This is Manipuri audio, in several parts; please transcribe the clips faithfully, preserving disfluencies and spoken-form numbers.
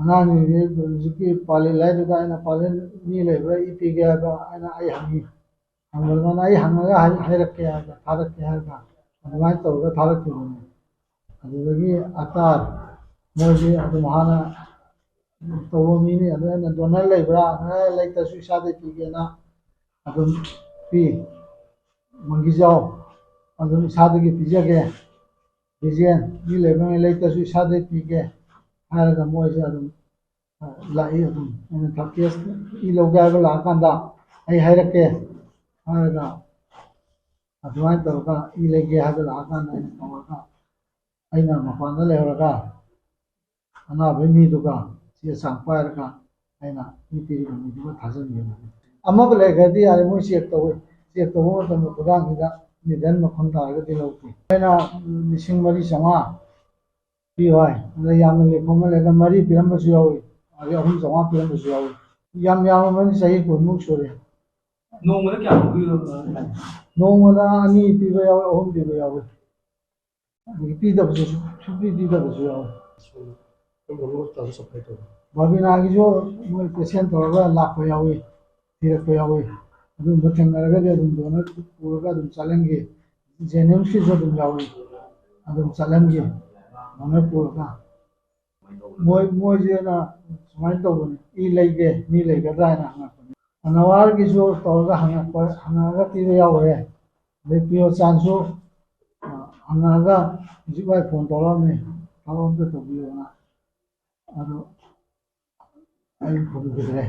ꯑꯉꯥꯡꯁꯤꯡꯁꯤ ꯍꯧꯖꯤꯛꯀꯤ ꯄꯥꯂꯦꯠ ꯍꯥꯏꯗꯨꯗ ꯑꯩꯅ, "ꯄꯥꯂꯦꯠ ꯃꯤ ꯂꯩꯕ꯭ꯔꯥ, ꯏ ꯄꯤꯒꯦ?" ꯍꯥꯏꯕ ꯑꯩꯅ, ꯑꯩ ꯍꯪꯉꯤ꯫ ꯍꯪꯕꯗ ꯃꯥꯅ, "ꯑꯩ ꯍꯪꯉꯒ ꯍꯥꯏ-, ꯍꯥꯏꯔꯛꯀꯦ" ꯍꯥꯏꯕ, "ꯊꯥꯔꯛꯀꯦ" ꯍꯥꯏꯕ, ꯑꯗꯨꯃꯥꯏꯅ ꯇꯧꯔꯒ ꯊꯥꯔꯛꯈꯤꯕꯅꯤ꯫ ꯑꯗꯨꯗꯒꯤ ꯑꯇꯥꯔ, ꯃꯣꯏꯁꯤ ꯑꯗꯨꯝ ꯍꯥꯟꯅ ꯇꯧꯕ ꯃꯤꯅꯤ꯫ ꯑꯗꯨ ꯑꯩꯅ, "ꯗꯣꯅꯔ ꯂꯩꯕ꯭ꯔꯥ?" "ꯑꯦ, ꯂꯩꯇ꯭ꯔꯁꯨ ꯏꯁꯥꯗꯩ ꯄꯤꯒꯦꯅ" ꯑꯗꯨꯝ ꯄꯤ꯫ "ꯃꯪꯒꯤꯖꯥꯎ ꯑꯗꯨꯝ ꯏꯁꯥꯗꯒꯤ ꯄꯤꯖꯒꯦ, ꯚꯤꯖꯦꯟ ꯃꯤ ꯂꯩꯕꯉꯩ ꯂꯩꯇ꯭ꯔꯁꯨ ꯏꯁꯥꯗꯩ ꯄꯤꯒꯦ" ꯍꯥꯏꯔꯒ ꯃꯣꯏꯁꯦ ꯑꯗꯨꯝ, ꯑ, ꯂꯥꯛꯏ꯫ ꯑꯗꯨꯝ ꯑꯩꯅ ꯊꯛ-, ꯀꯦꯁ ꯏ ꯂꯧꯒꯦ ꯍꯥꯏꯕ ꯂꯥꯛꯑꯀꯥꯟꯗ "ꯑꯩ ꯍꯥꯏꯔꯛꯀꯦ" ꯍꯥꯏꯔꯒ ꯑꯗꯨꯃꯥꯏꯅ ꯇꯧꯔꯒ ꯏ ꯂꯩꯒꯦ ꯍꯥꯏꯕ ꯂꯥꯛꯑꯀꯥꯟꯗ ꯑꯩꯅ ꯇꯧꯔꯒ, ꯑꯩꯅ ꯃꯄꯥꯟꯗ ꯂꯩꯍꯧꯔꯒ ꯑꯅꯥꯕꯒꯤ ꯃꯤꯗꯨꯒ ꯆꯦ ꯆꯥꯡ ꯄꯥꯏꯔꯒ ꯑꯩꯅ ꯏ ꯄꯤꯔꯤꯕ ꯃꯤꯗꯨꯒ ꯊꯥꯖꯤꯟꯈꯤꯕꯅꯤ꯫ ꯑꯃꯕꯨ ꯂꯩꯈ꯭ꯔꯗꯤ ꯌꯥꯔꯦ, ꯃꯣꯏ ꯆꯦꯛ ꯇꯧꯋꯤ꯫ ꯆꯦꯛ ꯇꯧꯕ ꯃꯇꯝꯗ ꯈꯨꯗꯥꯡꯁꯤꯗ ꯅꯤꯗꯜ ꯃꯈꯨꯝ ꯇꯥꯔꯒꯗꯤ ꯂꯧꯗꯦ꯫ ꯑꯩꯅ ꯂꯤꯁꯤꯡ ꯃꯔꯤ ꯆꯥꯝꯃꯉꯥ ꯄꯤꯌꯨ ꯍꯥꯏ꯫ ꯑꯗ ꯌꯥꯝꯅ ꯂꯦꯞꯄ ꯑꯃ ꯂꯩꯔꯒ ꯃꯔꯤ ꯄꯤꯔꯝꯕꯁꯨ ꯌꯥꯎꯏ, ꯑꯗꯩ ꯑꯍꯨꯝ ꯆꯥꯝꯃꯉꯥ ꯄꯤꯔꯝꯕꯁꯨ ꯌꯥꯎꯏ꯫ ꯌꯥꯝ ꯌꯥꯝꯃꯕꯅꯤ, ꯆꯍꯤ ꯀꯨꯟꯃꯨꯛ ꯁꯨꯔꯦ꯫ ꯅꯣꯡꯃꯗ ꯀꯌꯥꯃꯨꯛ ꯄꯤꯕ? ꯅꯣꯡꯃꯗ ꯑꯅꯤ ꯄꯤꯕ ꯌꯥꯎꯏ, ꯑꯍꯨꯝ ꯄꯤꯕ ꯌꯥꯎꯏ꯫ ꯑꯗꯒꯤ ꯄꯤꯗꯕꯁꯨ, ꯁꯨꯡꯄꯤ ꯄꯤꯗꯕꯁꯨ ꯌꯥꯎꯏ꯫ ꯀꯔꯝ ꯀꯔꯝꯕ ꯍꯣꯁꯄꯤꯇꯥꯜꯗ ꯁꯄ꯭ꯂꯥꯏ ꯇꯧꯕ? ꯕꯥꯕꯤꯅꯥꯒꯤꯁꯨ ꯃꯣꯏ ꯄꯦꯁꯦꯟ ꯇꯧꯔꯒ ꯂꯥꯛꯄ ꯌꯥꯎꯏ, ꯊꯤꯔꯛꯄ ꯌꯥꯎꯏ꯫ ꯑꯗꯨꯒꯨꯝꯕ ꯊꯦꯡꯅꯔꯒꯗꯤ ꯑꯗꯨꯝ ꯗꯣꯅꯔ ꯄꯨꯔꯒ ꯑꯗꯨꯝ ꯆꯠꯍꯟꯈꯤ꯫ ꯖꯦꯅꯤꯝꯁꯀꯤꯁꯨ ꯑꯗꯨꯝ ꯌꯥꯎꯏ, ꯑꯗꯨꯝ ꯆꯠꯍꯟꯈꯤ ꯗꯣꯅꯔ ꯄꯨꯔꯒ꯫ ꯃꯣꯏ, ꯃꯣꯏꯁꯤꯅ ꯁꯨꯃꯥꯏꯅ ꯇꯧꯕꯅꯤ, "ꯏ ꯂꯩꯒꯦ, ꯃꯤ ꯂꯩꯒꯗ꯭ꯔꯥ?" ꯍꯥꯏꯅ ꯍꯪꯉꯛꯄꯅꯤ꯫ ꯑꯅꯋꯥꯔꯒꯤꯁꯨ ꯇꯧꯔꯒ ꯍꯪꯉꯛꯄ, ꯍꯪꯉꯛꯑꯒ ꯄꯤꯕ ꯌꯥꯎꯔꯦ꯫ ꯑꯗꯩ ꯄꯤꯌꯣ ꯆꯥꯟꯁꯨ, ꯑ, ꯍꯪꯉꯛꯑꯒ ꯍꯧꯖꯤꯛ ꯋꯥꯏ ꯐꯣꯟ ꯇꯧꯔꯛꯑꯝꯃꯤ, "ꯊꯕꯛ ꯑꯝꯇ ꯇꯧꯕꯤꯌꯣꯅ"꯫ ꯑꯗꯣ ꯑꯩ ꯐꯪꯈꯤꯗ꯭ꯔꯦ꯫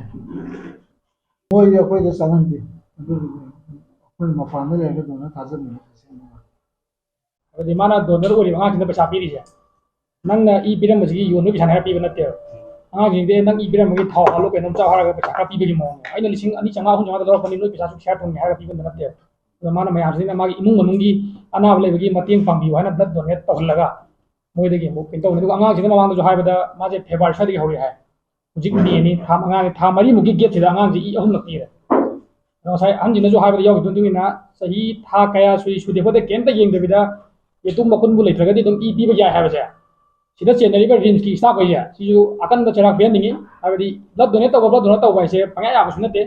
ꯃꯣꯏꯗꯤ ꯑꯩꯈꯣꯏꯗ ꯆꯪꯍꯟꯗꯦ꯫ ꯑꯗꯨꯒꯤꯗꯤ ꯑꯩꯈꯣꯏ ꯃꯄꯥꯟꯗ ꯂꯩꯔꯒ ꯗꯣꯅꯔ ꯊꯥꯖꯟꯕꯅꯦ꯫ ꯑꯗꯨꯗꯤ ꯃꯥꯅ ꯗꯣꯅꯔ ꯑꯣꯏꯔꯤꯕ ꯑꯉꯥꯡꯁꯤꯡꯗ ꯄꯩꯁꯥ ꯄꯤꯔꯤꯁꯦ, ꯅꯪꯅ ꯏ ꯄꯤꯔꯝꯕꯁꯤꯒꯤ ꯌꯣꯟꯕꯒꯤ ꯄꯩꯁꯥꯅꯦ ꯍꯥꯏꯔ ꯄꯤꯕ ꯅꯠꯇꯦꯕ꯫ ꯑꯉꯥꯡꯁꯤꯡꯗꯤ ꯅꯪ ꯏ ꯄꯤꯔꯝꯕꯒꯤ ꯊꯥꯎ ꯍꯥꯜꯂꯣ ꯀꯩꯅꯣꯝ ꯆꯥꯎ ꯍꯥꯏꯔꯒ ꯄꯩꯁꯥ ꯈꯔ ꯄꯤꯕꯒꯤ ꯃꯑꯣꯡꯅꯦ꯫ ꯑꯩꯅ ꯂꯤꯁꯤꯡ ꯑꯅꯤ ꯆꯥꯝꯃꯉꯥ, ꯑꯍꯨꯝ ꯆꯥꯝꯃꯉꯥꯗ ꯂꯧꯔꯛꯄꯅꯤ, ꯅꯣꯏ ꯄꯩꯁꯥꯁꯨ ꯁꯤꯌꯥꯔ ꯐꯪꯉꯦ ꯍꯥꯏꯔꯒ ꯄꯤꯕ ꯅꯠꯇꯦꯕ꯫ ꯑꯗꯣ ꯃꯥꯅ ꯃꯌꯥꯝꯁꯤꯅ ꯃꯥꯒꯤ ꯏꯃꯨꯡ ꯃꯅꯨꯡꯒꯤ ꯑꯅꯥꯕ ꯂꯩꯕꯒꯤ ꯃꯇꯦꯡ ꯄꯥꯡꯕꯤꯌꯨ ꯍꯥꯏꯅ ꯕ꯭ꯂꯗ ꯗꯣꯅꯦꯠ ꯇꯧꯍꯜꯂꯒ ꯃꯣꯏꯗꯒꯤ ꯑꯃꯨꯛ ꯀꯩꯅꯣ ꯇꯧꯕꯅꯤ꯫ ꯑꯗꯨꯒ ꯑꯉꯥꯡꯁꯤꯅ ꯃꯃꯥꯡꯗꯁꯨ ꯍꯥꯏꯕꯗ ꯃꯥꯁꯦ ꯐꯦꯕ꯭ꯔꯨꯋꯥꯔꯤ ꯁ꯭ꯋꯥꯏꯗꯒꯤ ꯍꯧꯔꯛꯑꯦ ꯍꯥꯏ꯫ ꯍꯧꯖꯤꯛ ꯃꯦꯅꯤ, ꯊꯥ ꯃꯉꯥꯅꯤ, ꯊꯥ ꯃꯔꯤꯃꯨꯛꯀꯤ ꯒꯦꯞꯁꯤꯗ ꯑꯉꯥꯡꯁꯤ ꯏ ꯑꯍꯨꯝꯂꯛ ꯄꯤꯔꯦ꯫ ꯑꯗꯣ ꯉꯁꯥꯏ ꯑꯍꯟꯁꯤꯅꯁꯨ ꯍꯥꯏꯕꯗ ꯌꯥꯎꯈꯤꯕ ꯃꯇꯨꯡ ꯏꯟꯅ ꯆꯍꯤ ꯊꯥ ꯀꯌꯥ ꯁꯨꯏ ꯁꯨꯗꯦ ꯈꯣꯠꯇꯦ ꯀꯩꯝꯇ ꯌꯦꯡꯗꯕꯤꯗ ꯌꯦꯇꯨꯝ ꯃꯈꯨꯟꯕꯨ ꯂꯩꯇ꯭ꯔꯒꯗꯤ ꯑꯗꯨꯝ ꯏ ꯄꯤꯕ ꯌꯥꯏ ꯍꯥꯏꯕꯁꯦ ꯁꯤꯗ ꯆꯦꯟꯅꯔꯤꯕ ꯔꯤꯝꯁꯀꯤ ꯁ꯭ꯇꯥꯐꯈꯩꯁꯦ ꯁꯤꯁꯨ ꯑꯀꯟꯕ ꯆꯩꯔꯥꯛ ꯄꯤꯍꯟꯅꯤꯡꯉꯤ꯫ ꯍꯥꯏꯕꯗꯤ ꯕ꯭ꯂꯗ ꯗꯣꯅꯦꯠ ꯇꯧꯕ, ꯕ꯭ꯂꯗ ꯗꯣꯅꯦꯠ ꯇꯧꯕ ꯍꯥꯏꯁꯦ ꯄꯪꯌꯥ ꯌꯥꯕꯁꯨ ꯅꯠꯇꯦ꯫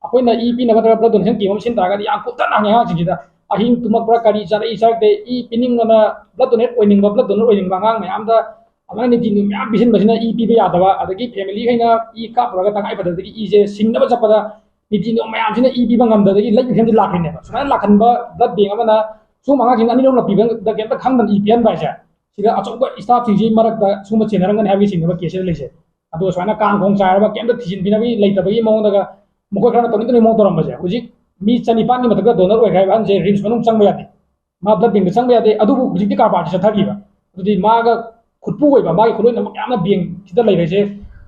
ꯑꯩꯈꯣꯏꯅ ꯏ ꯄꯤꯅꯕ ꯅꯠꯇ꯭ꯔꯒ ꯕ꯭ꯂꯗ ꯗꯣꯅꯦꯁꯟ ꯀꯦꯝ ꯑꯃ ꯁꯤꯟ ꯇꯥꯔꯒꯗꯤ ꯌꯥꯝ ꯀꯨꯞꯊꯅ ꯍꯪꯉꯦ ꯑꯉꯥꯡꯁꯤꯡꯁꯤꯗ꯫ ꯑꯍꯤꯡ ꯇꯨꯝꯃꯛꯄ꯭ꯔꯥ, ꯀꯔꯤ ꯆꯥꯔꯛꯏ ꯆꯥꯔꯛꯇꯦ, E ꯄꯤꯅꯤꯡꯕꯅ, blood donate ꯑꯣꯏꯅꯤꯡꯕ, blood donor ꯑꯣꯏꯅꯤꯡꯕ ꯑꯉꯥꯡ ꯃꯌꯥꯝꯗ ꯑꯗꯨꯃꯥꯏꯅ ꯅꯤꯇꯤ ꯅꯤꯌꯣꯝ ꯃꯌꯥꯝ ꯄꯤꯁꯤꯟꯕꯁꯤꯅ ꯏ ꯄꯤꯕ ꯌꯥꯗꯕ, ꯑꯗꯒꯤ ꯐꯦꯃꯤꯂꯤꯈꯩꯅ ꯏ ꯀꯥꯞꯄꯨꯔꯒ ꯇꯉꯥꯏ ꯐꯗꯕꯗꯒꯤ ꯏꯁꯦ ꯁꯤꯡꯅꯕ ꯆꯠꯄꯗ ꯅꯤꯇꯤ ꯅꯤꯌꯣꯝ ꯃꯌꯥꯝꯁꯤꯅ ꯏ ꯄꯤꯕ ꯉꯝꯗꯕꯗꯒꯤ ꯂꯩ ꯃꯈꯩꯁꯦ ꯂꯥꯛꯈ꯭ꯔꯤꯅꯦꯕ꯫ ꯁꯨꯃꯥꯏꯅ ꯂꯥꯛꯍꯟꯕ ꯕ꯭ꯂꯗ ꯕꯦꯡ ꯑꯃꯅ ꯁꯨꯝ ꯑꯉꯥꯡꯁꯤꯡ ꯑꯅꯤ ꯑꯍꯨꯝꯂꯛ ꯄꯤꯕꯗ ꯀꯩꯝꯇ ꯈꯪꯗꯅ ꯏ ꯄꯤꯍꯟꯕ ꯍꯥꯏꯁꯦ, ꯁꯤꯗ ꯑꯆꯧꯕ ꯁ꯭ꯇꯥꯐꯁꯤꯡꯁꯤ ꯃꯔꯛꯇ ꯁꯨꯝꯕ ꯆꯦꯟꯅꯔꯝꯒꯅꯤ ꯍꯥꯏꯕꯒꯤ ꯆꯤꯡꯅꯕ ꯀꯦꯁꯁꯤꯗ ꯂꯩꯖꯩ꯫ ꯑꯗꯨꯒ ꯁꯨꯃꯥꯏꯅ ꯀꯥꯡ ꯈꯣꯡ ꯆꯥꯏꯔꯕ ꯀꯦꯝꯇ ꯊꯤꯖꯤꯟꯕꯤꯅꯕꯒꯤ ꯂꯩꯇꯕꯒꯤ ꯃꯑꯣꯡꯗꯒ ꯃꯈꯣꯏ ꯈꯔꯅ ꯇꯧꯅꯤꯡ ꯇꯧꯅꯤꯡ ꯃꯑꯣꯡ ꯇꯧꯔꯝꯕꯁꯦ, ꯍꯧꯖꯤꯛ ꯃꯤ ꯆꯅꯤꯄꯥꯟꯒꯤ ꯃꯊꯛꯇ ꯗꯣꯅꯔ ꯑꯣꯏꯈ꯭ꯔꯦ ꯍꯥꯏꯕ ꯑꯍꯟꯁꯦ ꯔꯤꯝꯁ ꯃꯅꯨꯡ ꯆꯪꯕ ꯌꯥꯗꯦ, ꯃꯥ ꯕ꯭ꯂꯗ ꯕꯦꯡꯗ ꯆꯪꯕ ꯌꯥꯗꯦ꯫ ꯑꯗꯨꯕꯨ ꯍꯧꯖꯤꯛꯇꯤ ꯀꯔꯕꯥꯔꯁꯤ ꯆꯠꯊꯈꯤꯕ꯫ ꯑꯗꯨꯗꯤ ꯃꯥꯒ ꯈꯨꯠꯄꯨ ꯑꯣꯏꯕ, ꯃꯥꯒꯤ ꯈꯨꯠꯂꯣꯏꯅꯃꯛ ꯌꯥꯝꯅ ꯕꯦꯡꯁꯤꯗ ꯂꯩꯔꯤꯁꯦ,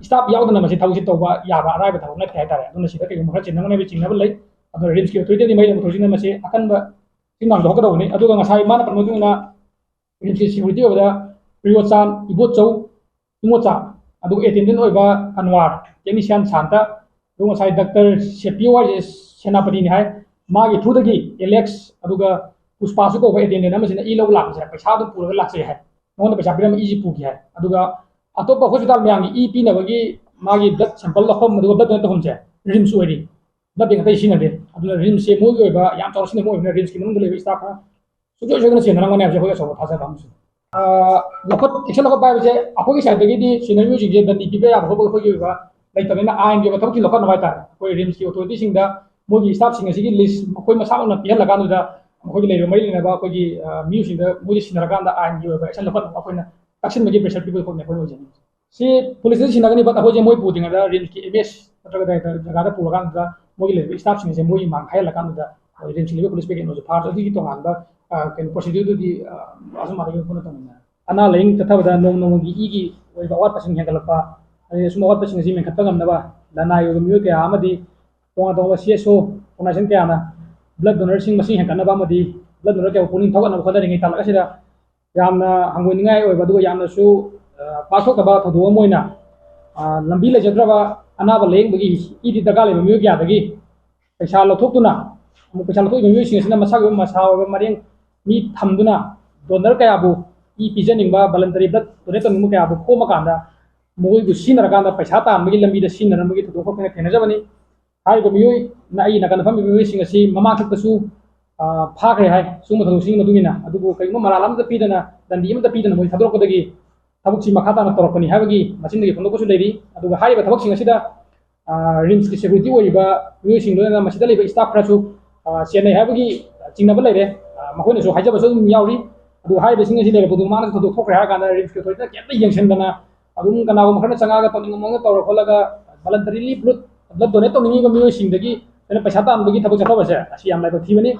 ꯁ꯭ꯇꯥꯐ ꯌꯥꯎꯗꯅ ꯃꯁꯤ ꯊꯕꯛꯁꯤ ꯇꯧꯕ ꯌꯥꯕ ꯑꯔꯥꯏꯕ ꯊꯕꯛ ꯅꯠꯇꯦ ꯍꯥꯏꯇꯥꯔꯦ꯫ ꯑꯗꯨꯅ ꯁꯤꯗ ꯀꯩꯒꯨꯝꯕ ꯈꯔ ꯆꯦꯟꯅꯒꯅꯦꯕ, ꯆꯤꯡꯅꯕ ꯂꯩ꯫ ꯑꯗꯨꯅ ꯔꯤꯝꯁꯀꯤ ꯑꯣꯊꯣꯔꯤꯇꯤꯅ ꯃꯔꯤ ꯂꯩꯅꯕ ꯑꯣꯊꯣꯔꯤꯇꯤꯅ ꯃꯁꯤ ꯑꯀꯟꯕ ꯆꯤꯡ ꯂꯥꯡꯗ ꯍꯣꯠꯀꯗꯧꯕꯅꯤ꯫ ꯑꯗꯨꯒ ꯉꯁꯥꯏ ꯃꯥꯅ ꯄꯟꯕ ꯃꯇꯨꯡ ꯏꯟꯅ ꯔꯤꯝꯁꯀꯤ ꯁꯦꯀ꯭ꯌꯨꯔꯤꯇꯤ ꯑꯣꯏꯕꯗ ꯄ꯭ꯔꯤꯌꯣꯆꯥꯟ, ꯏꯕꯣꯆꯧ, ꯏꯉꯣꯆꯥ, ꯑꯗꯨꯒ ꯑꯦꯇꯦꯟꯗꯦꯟ ꯑꯣꯏꯕ ꯑꯟꯋꯥꯔ, ꯇꯦꯛꯅꯤꯁꯤꯌꯥꯟ ꯁꯥꯟꯇ, ꯑꯗꯨꯒ ꯉꯁꯥꯏ ꯗꯥꯛꯇꯔ ꯁꯦꯄꯤꯌꯣ ꯍꯥꯏꯁꯦ ꯁꯦꯅꯥꯄꯇꯤꯅꯤ ꯍꯥꯏ, ꯃꯥꯒꯤ ꯊ꯭ꯔꯨꯗꯒꯤ ꯑꯦꯂꯦꯛꯁ, ꯑꯗꯨꯒ ꯄꯨꯁꯄꯥꯁꯨ ꯀꯧꯕ ꯑꯦꯇꯦꯟꯗꯦꯟ ꯑꯃꯁꯤꯅ ꯏ ꯂꯧꯕ ꯂꯥꯛꯄꯁꯦ ꯄꯩꯁꯥ ꯑꯗꯨꯝ ꯄꯨꯔꯒ ꯂꯥꯛꯆꯩ ꯍꯥꯏ꯫ ꯃꯉꯣꯟꯗ ꯄꯩꯁꯥ ꯄꯤꯔꯝꯃ ꯏꯁꯤ ꯄꯨꯈꯤ ꯍꯥꯏ꯫ ꯑꯗꯨꯒ ꯑꯇꯣꯞꯄ ꯍꯣꯁꯄꯤꯇꯥꯜ ꯃꯌꯥꯝꯒꯤ ꯏ ꯄꯤꯅꯕꯒꯤ ꯃꯥꯒꯤ ꯕ꯭ꯂꯗ ꯁꯦꯝꯄꯜ ꯂꯧꯐꯝ ꯑꯗꯨꯒ ꯕ꯭ꯂꯗ ꯗꯣꯅꯦꯠ ꯇꯧꯐꯝꯁꯦ ꯔꯤꯝꯁ ꯑꯣꯏꯔꯤ꯫ ꯕ꯭ꯂꯗ ꯕꯦꯡ ꯑꯇꯩ ꯁꯤꯖꯤꯟꯅꯗꯦ꯫ ꯑꯗꯨꯅ ꯔꯤꯝꯁꯁꯦ ꯃꯣꯏꯒꯤ ꯑꯣꯏꯕ ꯌꯥꯝ ꯆꯥꯎꯅ ꯁꯤꯖꯤꯟꯅꯕ ꯑꯣꯏꯕꯅꯤꯅ ꯔꯤꯝꯁꯀꯤ ꯃꯅꯨꯡꯗ ꯂꯩꯕ ꯁ꯭ꯇꯥꯐꯅ ꯁꯨꯡꯁꯣꯏ ꯁꯣꯏꯗꯅ ꯆꯦꯟꯅꯔꯝꯒꯅꯤ ꯍꯥꯏꯕꯁꯦ ꯑꯩꯈꯣꯏꯒꯤ ꯑꯆꯧꯕ ꯊꯥꯖꯕ ꯑꯃꯁꯨ꯫ ꯑꯥ, ꯂꯧꯈꯠ-, action ꯂꯧꯈꯠꯄ ꯍꯥꯏꯕꯁꯦ ꯑꯩꯈꯣꯏꯒꯤ ꯁꯥꯏꯠꯇꯒꯤꯗꯤ ꯁꯤꯟꯅꯔꯤꯕꯁꯤꯡꯁꯦ ꯗꯟꯗꯤ ꯄꯤꯕ ꯌꯥꯕ ꯈꯣꯠꯄ ꯑꯩꯈꯣꯏꯒꯤ ꯑꯣꯏꯕ ꯂꯩꯇꯕꯅꯤꯅ ꯑꯥꯏꯟꯒꯤ ꯑꯣꯏꯕ ꯊꯕꯛꯁꯤꯡ ꯂꯧꯈꯠꯅꯕ ꯍꯥꯏꯇꯥꯔꯦ꯫ ꯑꯩꯈꯣꯏ ꯔꯤꯝꯁꯀꯤ ꯑꯣꯊꯣꯔꯤꯇꯤꯁꯤꯡꯗ ꯃꯣꯏꯒꯤ ꯁ꯭ꯇꯥꯐꯁꯤꯡ ꯑꯁꯤꯒꯤ ꯂꯤꯁ ꯃꯈꯣꯏ ꯃꯁꯥꯃꯛꯅ ꯄꯤꯍꯜꯂꯀꯥꯟꯗꯨꯗ ꯃꯈꯣꯏꯒꯤ ꯂꯩꯔꯤꯕ ꯃꯔꯤ ꯂꯩꯅꯕ ꯑꯩꯈꯣꯏꯒꯤ, ꯑ, ꯃꯤꯑꯣꯏꯁꯤꯡꯗ ꯃꯣꯏꯗ ꯁꯤꯟꯅꯔꯀꯥꯟꯗ ꯑꯥꯏꯟꯒꯤ ꯑꯣꯏꯕ action ꯂꯧꯈꯠꯅꯕ ꯑꯩꯈꯣꯏꯅ ꯇꯛꯁꯤꯟꯕꯒꯤ pressure ꯄꯤꯕꯒꯤ ꯊꯕꯛꯅꯤ ꯑꯩꯈꯣꯏꯅ ꯑꯣꯏꯖꯅꯤꯡꯉꯤ꯫ ꯁꯤ ꯄꯨꯂꯤꯁꯇ ꯁꯤꯟꯅꯒꯅꯤꯕ ꯑꯩꯈꯣꯏꯁꯦ ꯃꯣꯏ ꯄꯨꯗ꯭ꯔꯤꯉꯩꯗ ꯔꯤꯝꯁꯀꯤ ꯑꯦꯝ ꯑꯦꯁ ꯅꯠꯇ꯭ꯔꯒ ꯗꯥꯏꯔꯦꯛꯇꯔ ꯖꯒꯥꯗ ꯄꯨꯔꯀꯥꯟꯗ ꯃꯣꯏꯒꯤ ꯂꯩꯔꯤꯕ ꯁ꯭ꯇꯥꯐꯁꯤꯡꯁꯦ ꯃꯣꯏꯒꯤ ꯃꯥꯡ ꯍꯥꯏꯍꯜꯂꯀꯥꯟꯗꯗ ꯑꯩꯈꯣꯏ ꯔꯤꯝꯁꯀꯤ ꯂꯩꯕ ꯄꯨꯂꯤꯁ ꯄꯦꯀꯦꯠꯅꯁꯨ ꯐꯥꯔꯁ ꯑꯗꯨꯒꯤ ꯇꯣꯉꯥꯟꯕ, ꯑ, ꯀꯩꯅꯣ, ꯄ꯭ꯔꯣꯁꯤꯗ꯭ꯌꯨꯔꯗꯨꯗꯤ, ꯑ, ꯑꯁꯨꯝ ꯑꯗꯒꯤ ꯄꯨꯟꯅ ꯇꯧꯃꯤꯟꯅꯔꯦ꯫ ꯑꯅꯥ ꯂꯥꯏꯌꯦꯡ ꯆꯠꯊꯕꯗ ꯅꯣꯡ ꯅꯣꯡꯃꯒꯤ ꯏꯒꯤ ꯑꯣꯏꯕ ꯑꯋꯥꯠꯄꯁꯤꯡ ꯍꯦꯟꯒꯠꯂꯛꯄ, ꯑꯗꯩ ꯑꯁꯨꯝ ꯑꯋꯥꯠꯄꯁꯤꯡ ꯑꯁꯤ ꯃꯦꯟꯈꯠꯄ ꯉꯝꯅꯕ ꯂꯅꯥꯏ ꯑꯣꯏꯕ ꯃꯤꯑꯣꯏ ꯀꯌꯥ ꯑꯃꯗꯤ ꯇꯣꯉꯥꯟ ꯇꯣꯉꯥꯟꯕ ꯁꯤ ꯑꯦꯁ ꯑꯣ ꯑꯣꯔꯒꯅꯥꯏꯖꯦꯁꯟ ꯀꯌꯥꯅ ꯕ꯭ꯂꯗ ꯗꯣꯅꯔꯁꯤꯡ ꯃꯁꯤꯡ ꯍꯦꯟꯒꯠꯅꯕ ꯑꯃꯗꯤ ꯕ꯭ꯂꯗ ꯗꯣꯅꯔ ꯀꯌꯥꯕꯨ ꯄꯨꯛꯅꯤꯡ ꯊꯧꯒꯠꯅꯕ ꯍꯣꯠꯅꯔꯤꯉꯩ ꯇꯥꯂꯛ ꯑꯁꯤꯗ ꯌꯥꯝꯅ ꯍꯪꯒꯣꯏꯅꯤꯡꯉꯥꯏ ꯑꯣꯏꯕ, ꯑꯗꯨꯒ ꯌꯥꯝꯅꯁꯨ, ꯑ, ꯄꯥꯛꯊꯣꯛꯇꯕ ꯊꯧꯗꯣꯛ ꯑꯃ ꯑꯣꯏꯅ, ꯑ, ꯂꯝꯕꯤ ꯂꯩꯖꯗ꯭ꯔꯕ ꯑꯅꯥꯕ ꯂꯥꯌꯦꯡꯕꯒꯤ ꯏꯗꯤ ꯗꯔꯀꯥꯔ ꯂꯩꯕ ꯃꯤꯑꯣꯏ ꯀꯌꯥꯗꯒꯤ ꯄꯩꯁꯥ ꯂꯧꯊꯣꯛꯇꯨꯅ, ꯑꯃꯨꯛ ꯄꯩꯁꯥ ꯂꯧꯊꯣꯛꯏꯕ ꯃꯤꯑꯣꯏꯁꯤꯡ ꯑꯁꯤꯅ ꯃꯁꯥꯒꯤ ꯑꯣꯏꯕ ꯃꯁꯥ ꯑꯣꯏꯕ ꯃꯔꯦꯡ ꯃꯤ ꯊꯝꯗꯨꯅ ꯗꯣꯅꯔ ꯀꯌꯥꯕꯨ ꯏ ꯄꯤꯖꯅꯤꯡꯕ, voluntary blood donate ꯇꯧꯅꯤꯡꯕ ꯀꯌꯥꯕꯨ ꯈꯣꯝꯃꯀꯥꯟꯗ ꯃꯈꯣꯏꯕꯨ ꯁꯤꯖꯤꯟꯅꯔꯀꯥꯟꯗ ꯄꯩꯁꯥ ꯇꯥꯟꯕꯒꯤ ꯂꯝꯕꯤꯗ ꯁꯤꯖꯤꯟꯅꯔꯝꯕꯒꯤ ꯊꯧꯗꯣꯛ ꯊꯣꯛꯄ ꯑꯩꯅ ꯊꯦꯡꯅꯖꯕꯅꯤ꯫ ꯍꯥꯏꯔꯤꯕ ꯃꯤꯑꯣꯏ, ꯑꯩꯒꯤ ꯅꯥꯀꯟꯗ ꯐꯝꯃꯤꯕ ꯃꯤꯑꯣꯏꯁꯤꯡ ꯑꯁꯤ ꯃꯃꯥꯡꯊꯛꯇꯁꯨ, ꯑ, ꯐꯥꯈ꯭ꯔꯦ ꯍꯥꯏ ꯁꯤꯒꯨꯝꯕ ꯊꯧꯗꯣꯛꯁꯤꯡꯒꯤ ꯃꯇꯨꯡ ꯏꯟꯅ꯫ ꯑꯗꯨꯕꯨ ꯀꯔꯤꯒꯨꯝꯕ ꯃꯔꯥꯜ ꯑꯃꯠꯇ ꯄꯤꯗꯅ, ꯗꯟꯗꯤ ꯑꯃꯠꯇ ꯄꯤꯗꯅ ꯃꯣꯏ ꯊꯥꯗꯣꯔꯛꯄꯗꯒꯤ ꯊꯕꯛꯁꯤ ꯃꯈꯥ ꯇꯥꯅ ꯇꯧꯔꯛꯄꯅꯤ ꯍꯥꯏꯕꯒꯤ ꯃꯆꯤꯟꯗꯒꯤ ꯐꯣꯡꯗꯣꯛꯄꯁꯨ ꯂꯩꯔꯤ꯫ ꯑꯗꯨꯒ ꯍꯥꯏꯔꯤꯕ ꯊꯕꯛꯁꯤꯡ ꯑꯁꯤꯗ, ꯑ, ꯔꯤꯝꯁꯀꯤ ꯁꯦꯀ꯭ꯌꯨꯔꯤꯇꯤ ꯑꯣꯏꯔꯤꯕ ꯃꯤꯑꯣꯏꯁꯤꯡ, ꯂꯣꯏꯅꯅ ꯃꯁꯤꯗ ꯂꯩꯕ ꯁ꯭ꯇꯥꯐ ꯈꯔꯁꯨ, ꯑ, ꯆꯦꯟꯅꯩ ꯍꯥꯏꯕꯒꯤ ꯆꯤꯡꯅꯕ ꯂꯩꯔꯦ꯫ ꯑ, ꯃꯈꯣꯏꯅꯁꯨ ꯍꯥꯏꯖꯕꯁꯨ ꯑꯗꯨꯝ ꯌꯥꯎꯔꯤ꯫ ꯑꯗꯨꯒ ꯍꯥꯏꯔꯤꯕꯁꯤꯡ ꯑꯁꯤ ꯂꯩꯔꯕꯗꯨ ꯃꯥꯅꯁꯨ ꯊꯧꯗꯣꯛ ꯊꯣꯛꯈ꯭ꯔꯦ ꯍꯥꯏꯔ ꯀꯥꯟꯗ ꯔꯤꯝꯁꯀꯤ ꯑꯣꯊꯣꯔꯤꯇꯤꯅ ꯀꯩꯝꯇ ꯌꯦꯡꯁꯤꯟꯗꯅ, ꯑꯗꯨꯝ ꯀꯅꯥꯒꯨꯝꯕ ꯈꯔꯅ ꯆꯪꯉꯛꯑꯒ ꯇꯧꯅꯤꯡꯕ ꯃꯑꯣꯡꯗ ꯇꯧꯔ ꯈꯣꯠꯂꯒ ꯚꯣꯂꯟꯇꯔꯤꯂꯤ ꯕ꯭ꯂꯗ, ꯕ꯭ꯂꯗ ꯗꯣꯅꯦꯠ ꯇꯧꯅꯤꯡꯉꯤꯕ ꯃꯤꯑꯣꯏꯁꯤꯡꯗꯒꯤ ꯑꯩꯈꯣꯏꯅ ꯄꯩꯁꯥ ꯇꯥꯟꯕꯒꯤ ꯊꯕꯛ ꯆꯠꯊꯕꯁꯦ ꯑꯁꯤ ꯌꯥꯝ ꯂꯥꯏꯕꯛ ꯊꯤꯕꯅꯤ꯫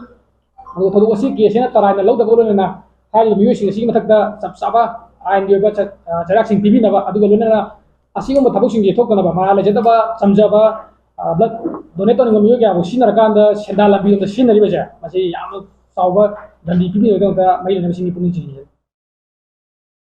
ꯑꯗꯨꯒ ꯊꯧꯗꯣꯛ ꯑꯁꯤ ꯀꯦꯁ ꯑꯣꯏꯅ ꯇꯔꯥꯏꯅ ꯂꯧꯗꯕꯒ ꯂꯣꯏꯅꯅ ꯍꯥꯏꯔꯤꯕ ꯃꯤꯑꯣꯏꯁꯤꯡ ꯑꯁꯤꯒꯤ ꯃꯊꯛꯇ ꯆꯞ ꯆꯥꯕ ꯑꯥꯏꯟꯒꯤ ꯑꯣꯏꯕ ꯆ-, ꯑ, ꯆꯩꯔꯥꯛꯁꯤꯡ ꯄꯤꯕꯤꯅꯕ, ꯑꯗꯨꯒ ꯂꯣꯏꯅꯅ ꯑꯁꯤꯒꯨꯝꯕ ꯊꯕꯛꯁꯤꯡꯁꯤ ꯊꯣꯛꯇꯅꯕ ꯃꯔꯥꯜ ꯂꯩꯖꯗꯕ, ꯆꯝꯖꯕ, ꯑ, ꯕ꯭ꯂꯗ ꯗꯣꯅꯦꯠ ꯇꯧꯅꯤꯡꯕ ꯃꯤꯑꯣꯏ ꯀꯌꯥꯕꯨ ꯁꯤꯖꯤꯟꯅꯔꯀꯥꯟꯗ ꯁꯦꯟꯗꯥꯟ ꯂꯝꯕꯤꯔꯣꯝꯗ ꯁꯤꯖꯤꯟꯅꯔꯤꯕꯁꯦ, ꯃꯁꯤ ꯌꯥꯝꯅ ꯆꯥꯎꯕ ꯗꯟꯗꯤ ꯄꯤꯕꯤꯅꯕꯒꯤꯗꯃꯛꯇ ꯃꯔꯤ ꯂꯩꯅꯕꯁꯤꯡꯒꯤ ꯄꯨꯛꯅꯤꯡ ꯆꯤꯡꯁꯤꯟꯖꯔꯤ꯫